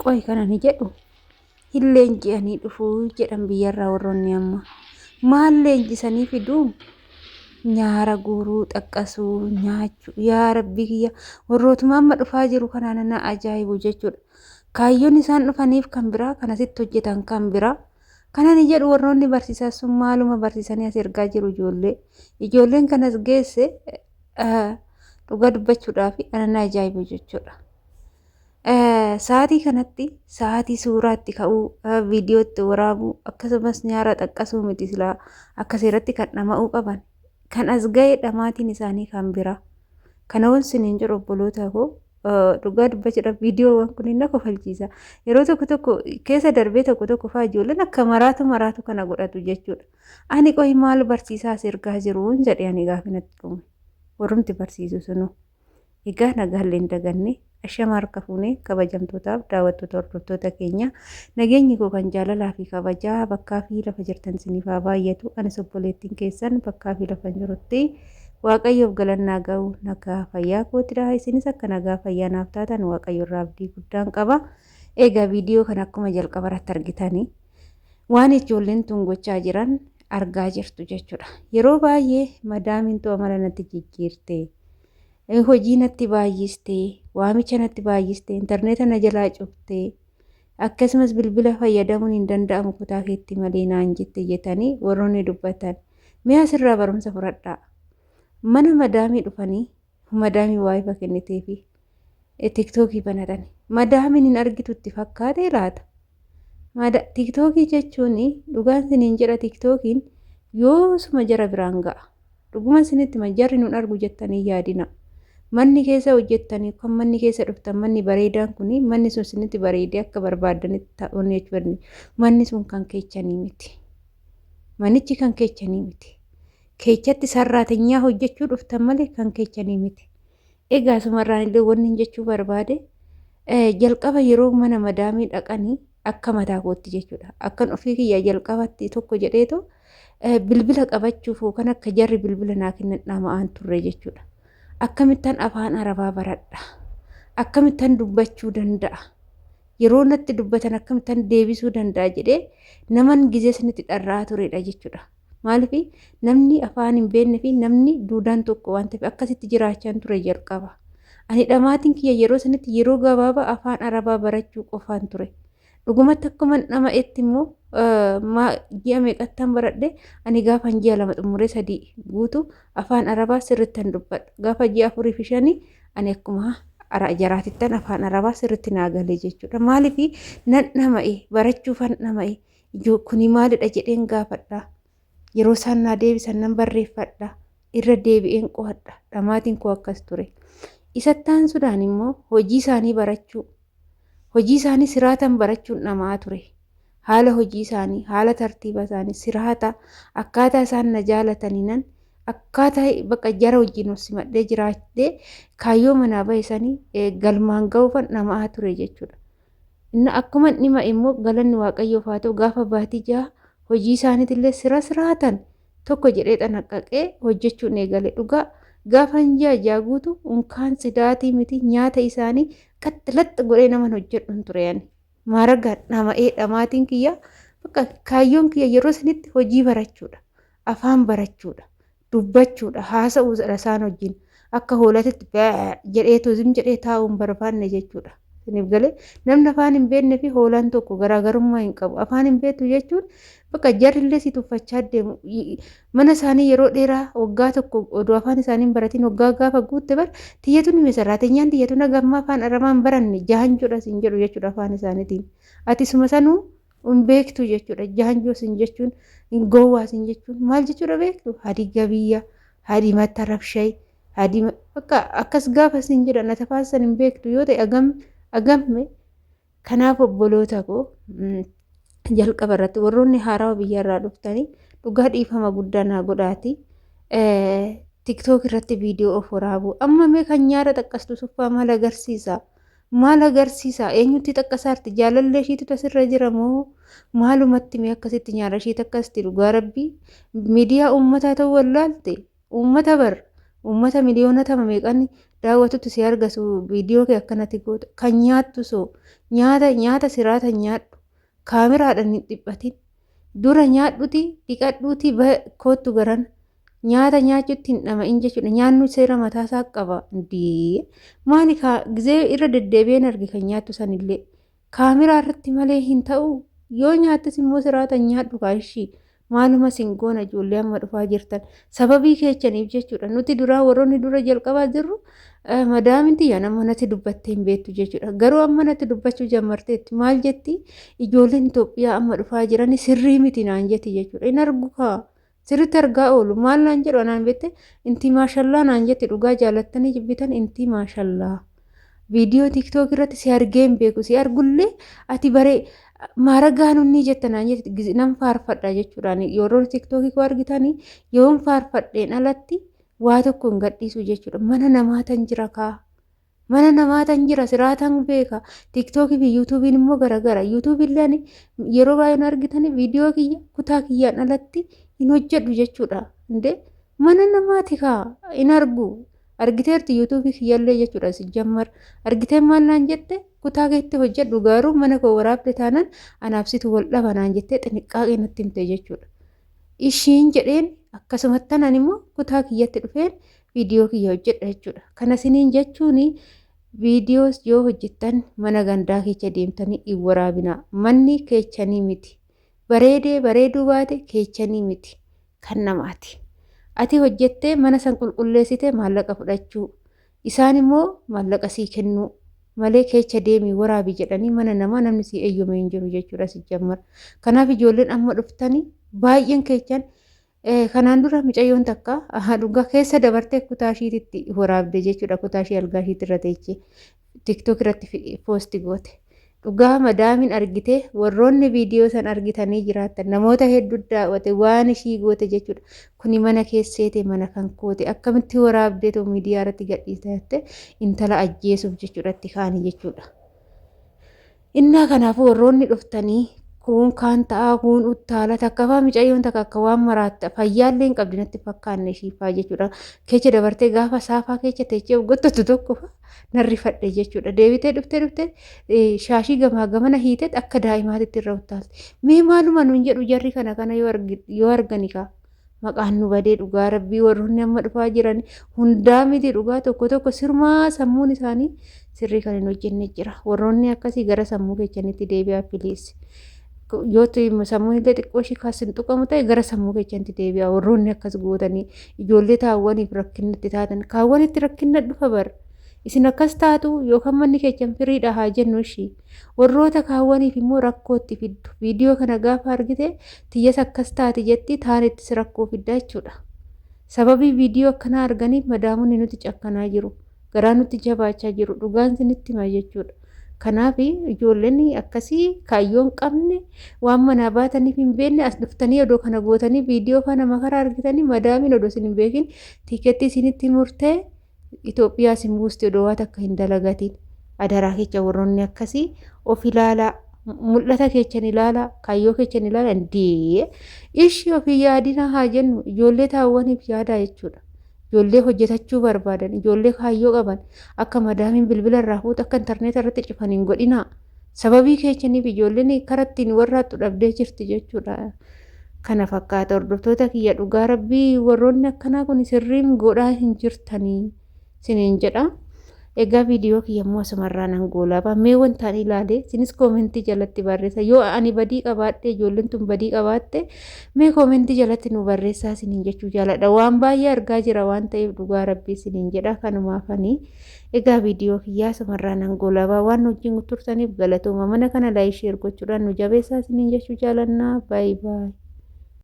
Qoy kan ani jedhu hin leenji'anii dhufuu jedhan biyyarraa warroonni amma. Maal leenjisanii fiduu? Nyaara guuruu, xaqqasuu, nyaachuu. Yaa rabbii kiyya warrootuma amma dhufaa jiru kanaan na ajaa'ibu jechuudha. Kaayyoon isaan dhufaniif kan biraa, kan asitti hojjetan kan biraa. Kan ani jedhu warroonni barsiisaa sun maaluma barsiisanii as ergaa jiru ijoollee. Ijoolleen kanas geesse dhugaa dubbachuudhaaf ana na ajaa'ibu jechuudha. Sa'aatii kanatti sa'aatii suuraa itti ka'uu, viidiyoo itti waraabuu akkasumas nyaara xaqqasuu miti silaa akka seeratti kan dhama'uu qaban. Kan as ga'e dhamaatiin isaanii kan biraa. Kana waan siniin jedhu obboloota koo dhugaa dubbachuudhaaf viidiyoowwan kun na kofalchiisa. Yeroo tokko tokko keessa darbee tokko tokko fa'aa ijoolleen akka maraatu maraatu kana godhatu jechuudha. Ani qohi maal barsiisaa as ergaa jiruun jedhe ani gaafa natti dhume. Warrumti barsiisu sunuu. Egaa nagaallee hin daganne. Ashama harka fuune kabajamtootaaf daawwattoota hordoftoota keenya nageenyi koo kan jaalalaa fi kabajaa bakkaa fi lafa jirtan isiniif haa baay'atu. Anis obboleettiin keessan bakkaa fi lafa jirutti Waaqayyoof galannaa ga'u nagaa fayyaa kootidha. Isinis akka nagaa fayyaa naaf taatan Waaqayyo irraa abdii guddaan qaba. Egaa viidiyoo kana akkuma jalqaba irratti argitanii waan ijoolleen tun gochaa jiran argaa jirtu jechuudha. Yeroo baay'ee madaamiin tu amala natti jijjiirte. Hojii natti baay'iste, waamicha natti baay'iste, intarneeta na jalaa cufte, akkasumas bilbila fayyadamuun hin danda'amu kutaa keetti malee naan jette jetanii warroonni dubbatan. Mee asirraa barumsa fudhadhaa. Mana madaamii dhufanii madaamii waayifa kenniteefi tiktookii banatani. Madaamiin hin argitu itti fakkaatee laata? Tiktookii jechuun dhugaan siniin jedha tiktookiin yoosuma jara biraan ga'a. Dhuguma isinitti hima jarri nun argu jettanii yaadina. Manni keessa hojjettanii kan manni keessa dhuftan manni bareedaan kun manni sun isinitti bareedee akka barbaaddanitti ta'uun jechuudha. Manni sun kan keechanii miti. Manichi kan keechanii miti. Keechatti sarraatinyaa hojjechuu dhuftan malee kan keechanii miti. Egaa asumarraan illee wanni hin jechuu barbaade jalqaba yeroo mana madaamii dhaqanii akka mataa kootti jechuudha. Akkan ofii kiyya jalqabatti tokko jedheetu bilbila qabachuuf yookaan akka jarri bilbila naa kennan dhama'aan turre jechuudha. Akkamittan afaan arabaa baradha? Akkamittan dubbachuu danda'a? Yeroo natti dubbatan akkamittan deebisuu danda'a jedhee naman gizee sanitti dharra'aa turedha jechuudha. Maaliif namni afaan hin beekne fi namni duudaan tokko waan ta'eef akkasitti jiraachaan ture jalqaba. Ani dhamaatiin kiyya yeroo sanitti yeroo gabaabaa afaan arabaa barachuu qofaan ture. Dhugumatti akkuma dhama'etti immoo ji'a meeqattan baradhe ani gaafan ji'a 2 xumuree 3 guutu afaan arabaa sirrittan dubbadha. Gaafa ji'a 4 fi 5 ani akkuma jaraatittan afaan arabaa sirritti naa galee jechuudha. Maaliif nan dhama'e barachuufan dhama'e Ijoo kuni maalidha jedheen gaafadha. Yeroo isaan naa deebisan nan barreeffadha. Irra deebi'een qo'adha. Dhamaatiin koo akkas ture. Isatti aansuudhaan immoo hojii isaanii barachuu. Hojii isaanii siraatan barachuun dhama'aa ture. Haala hojii isaanii, haala tartiiba isaanii, siraata, akkaataa isaan na jaalataniinan akkaataa bakka jara wajjin wal simadhee jiraadhee kaayyoo manaa bahe sanii galmaan ga'uufan dhama'aa ture jechuudha. Inna akkuman dhima immoo galanni Waaqayyoof haa ta'u gaafa baatii 6 hojii isaaniitillee sira siraatan tokko jedhee xanaqqaqee hojjechuun eegale. Dhugaa gaafan ji'a 6 guutu unkaan tsidaatii miti nyaata isaanii qaxxi laxxi godhee naman hojjedhun ture ani. Maaragaan dhama'ee dhamaatiin kiyya bakka kaayyoon kiyya yeroo sanitti hojii barachuudha. Afaan barachuudha. Dubbachuudha. Haasa'uudha isaan wajjin. Akka hoolatitti bee jedheetu zim jedhee taa'uu hin barbaanne jechuudha. Isiniif galee namni afaan hin beekne fi hoolaan tokko garaagarummaa hin qabu. Afaan hin beektu jechuun bakka jarrillee si tuffachaa deemu. Mana isaanii yeroo dheeraa waggaa tokko odoo afaan isaanii hin baratiin waggaa gaafa guutte bar tiyyatu ni mesarraatenyaan tiyyatu naga ammaa afaan arabaa hin baranne jahanjoodha sin jedhu jechuudha afaan isaaniitiin. Ati suma sanuu hin beektu jechuudha. Jaanjoo sin jechuun, gowwaa sin jechuun maal jechuudha beektu? Hadi gabiyya, hadi matta rabshay, hadi bakka akkas gaafa sin jedhan ati afaan san hin beektu yoo ta'e agam agamme. Kanaaf obboloota koo jalqaba irratti warroonni haarawa biyyarraa dhuftanii dhugaa dhiifama guddaa naa godhaati. Tiktook irratti viidiyoo of waraabuu amma mee kan nyaara xaqqastu suffaa maal agarsiisa? Maal agarsiisa? Eenyutti xaqqasaarti? Jaalallee ishiitu tasirra jira moo maalumatti mee akkasitti nyaara ishii takkasti dhugaa rabbii miidiyaa uummataa ta'uu wallaalte uummata bar uummata miliyoona tama meeqan Daawwatutti si argasu viidiyoo kee akkanatti goota. Kan nyaattu soo nyaata nyaata siraata nyaadhu. Kaameraadhaan hin dhiphatin. Dura nyaadhuti dhiqadhuuti koottu garana. Nyaata nyaachuutti hin dhama'in jechuudha. Nyaannu seera mataasaa qaba. Indii maali gizee irra deddeebi'een arge kan nyaattu sanillee. Kaameraa irratti malee hin ta'u. Yoo nyaattes immoo siraata nyaadhu kaashii. Maaluma sin goona ijoollee amma dhufaa jirtan. Sababii keechaniif jechuudha. Nuti duraa warroonni dura jalqabaa jirru madaamin tiyya nama natti dubbattee hin beektu jechuudha. Garuu amma natti dubbachuu jammarteetti. Maal jetti? Ijoolleen Itoophiyaa amma dhufaa jiran sirrii miti naan jetti jechuudha. Hin argu kaa. Sirriitti argaa oolu. Maal naan jedhu anaan beekte intii maashallaa naan jetti dhugaa jaalattanii jibbitan intii maashallaa. Viidiyoo TikTok irratti si argee hin beeku. Si argullee ati baree maaragaa nunni jetta naan jetti nan faarfadha jechuudhaan yeroo TikTok koo argitanii yoon faarfadheen alatti waa tokko hin gadhiisu jechuudha. Mana namaa tan jira kaa. Mana namaa tan jira siraatan beeka. TikTok fi YouTube'n immoo garagara. YouTube illee ani yeroo baay'ee argitanii viidiyoo kiyya kutaa kiyyaan alatti hin hojjedhu jechuudha. Indee mana namaati kaa hin argu. Argiteerti YouTube kiyyallee jechuudha si jammar. Argitee maal naan jette kutaa keetti hojjedhu garuu mana koo waraabde taanaan anaaf situ wal dhaba naan jettee xiniqqaaqee natti himte jechuudha. Ishiin jedheen akkasumatti anan immoo kutaa kiyyatti dhufeen viidiyoo kiyya hojjedha jechuudha. Kana isiniin jechuun viidiyoos yoo hojjettan mana gandaa keessa deemtanii hin waraabinaa. Manni keechanii miti. Bareedee bareeduu baate keechanii miti. Kan namaati. Ati hojjettee mana san qulqulleessitee maallaqa fudhachuu. Isaan immoo maallaqa sii kennuu malee keecha deemii waraabi jedhanii mana namaa namni sii eeyyame hin jiru jechuudha si jammar. Kanaaf ijoolleen amma dhuftanii baay'een keechan kanaan dura mucayyoon takka dhugaa keessa dabartee kutaa ishiititti waraabde jechuudha kutaa ishii algaa ishiitti irra teechee TikTok irratti poosti goote. Dhugaa madaamiin argite warroonni viidiyoo san argitanii jiraattan namoota hedduu daawwate waan ishii goote jechuudha. Kuni mana keesseete mana kan koote akkamitti waraabdeetoo miidiyaa irratti gadhiiste jette intala ajjeesuuf jechuudha itti kaanii jechuudha. Innaa kanaafuu warroonni dhuftanii kuun kaan ta'aa kuun uttaala takka faa micayyoon takka akka waan maraatta fayyaallee hin qabdi natti fakkaanne ishiifaa jechuudha. Kecha dabartee gaafa saafaa kecha teechee gottotu tokko faa nan rifadhe jechuudha. Deebitee dhuftee dhuftee shaashii gamaa gamana hiiteet akka daa'imaatitti irra uttaalte. Mee maaluma nuun jedhu jarri kana kana yoo argani kaa. Maqaan nu badee dhugaa rabbii warroonni amma dhufaa jiran hundaa miti dhugaa tokko tokko sirmaa sammuun isaanii sirrii kan hin hojjenne jira. Warroonni akkasii gara sammuu keechanitti deebi'aa piliis. Yoo sammuun illee xiqqoo ishii kaasin tuqamu ta'e gara sammuu keechanitti deebi'aa. Warroonni akkas gootanii ijoollee taawwaniif rakkinna itti taatan kaawwanitti rakkinna dhufa bar. Isin akkas taatu yookaan manni keechan firiidha haa jennu ishii. Warroota kaawwaniif immoo rakkoo itti fiddu. Viidiyoo kana gaafa argite tiyyas akkas taati jetti taanittis rakkoo fidda jechuudha. Sababii viidiyoo akkanaa arganiif madaamonni nuti cakkanaa jiru. Garaa nutti jabaachaa jiru. Dhugaan isinitti hima jechuudha. Kanaaf ijoolleen akkasii kaayyoo hin qabne waan manaa baataniif hin beekne as dhuftanii odoo kana gootanii viidiyoo faana makaraa argitanii madaamiin odoo isin hin beekin tiikeettii isinitti murtee Itoophiyaa isin buusti odoo waa takka hin dalagatiin. Adaraa kecha warroonni akkasii of ilaalaa. Mul'ata keechan ilaalaa, kaayyoo keechan ilaalaa. Indee ishii ofii yaadina haa jennu ijoollee taawwaniif yaadaa jechuudha. Ijoollee hojjetachuu barbaadan, ijoollee kaayyoo qaban akka madaamiin bilbila irraa fuutu akka intarneeta irratti cufan hin godhinaa. Sababii keechaniif ijoolleen karaa ittiin warraattu dhabdee jirti jechuudha. Kana fakkaata hordoftoota kiyya dhugaa rabbii warroonni akkanaa kun sirriin godhaa hin jirtanii siniin jedha. Egaa viidiyoo kiyya immoo asumarraa nan goolaaba. Mee wanta ani ilaale isinis koomentii jalatti barreessa. Yoo ani badii qabaadhe ijoolleen tun badii qabaatte mee koomentii jalatti nu barreessaa isiniin jechuu jaaladha. Waan baay'ee argaa jira waan ta'eef dhugaa rabbii isiniin jedha kanumaafanii. Egaa viidiyoo kiyyaa asumarraa nan goolaba. Waan nu wajjin turtaniif galatooma. Mana kana like share gochuudhaan nu jabeessaa isiniin jechuu jaalanna. Baay baay.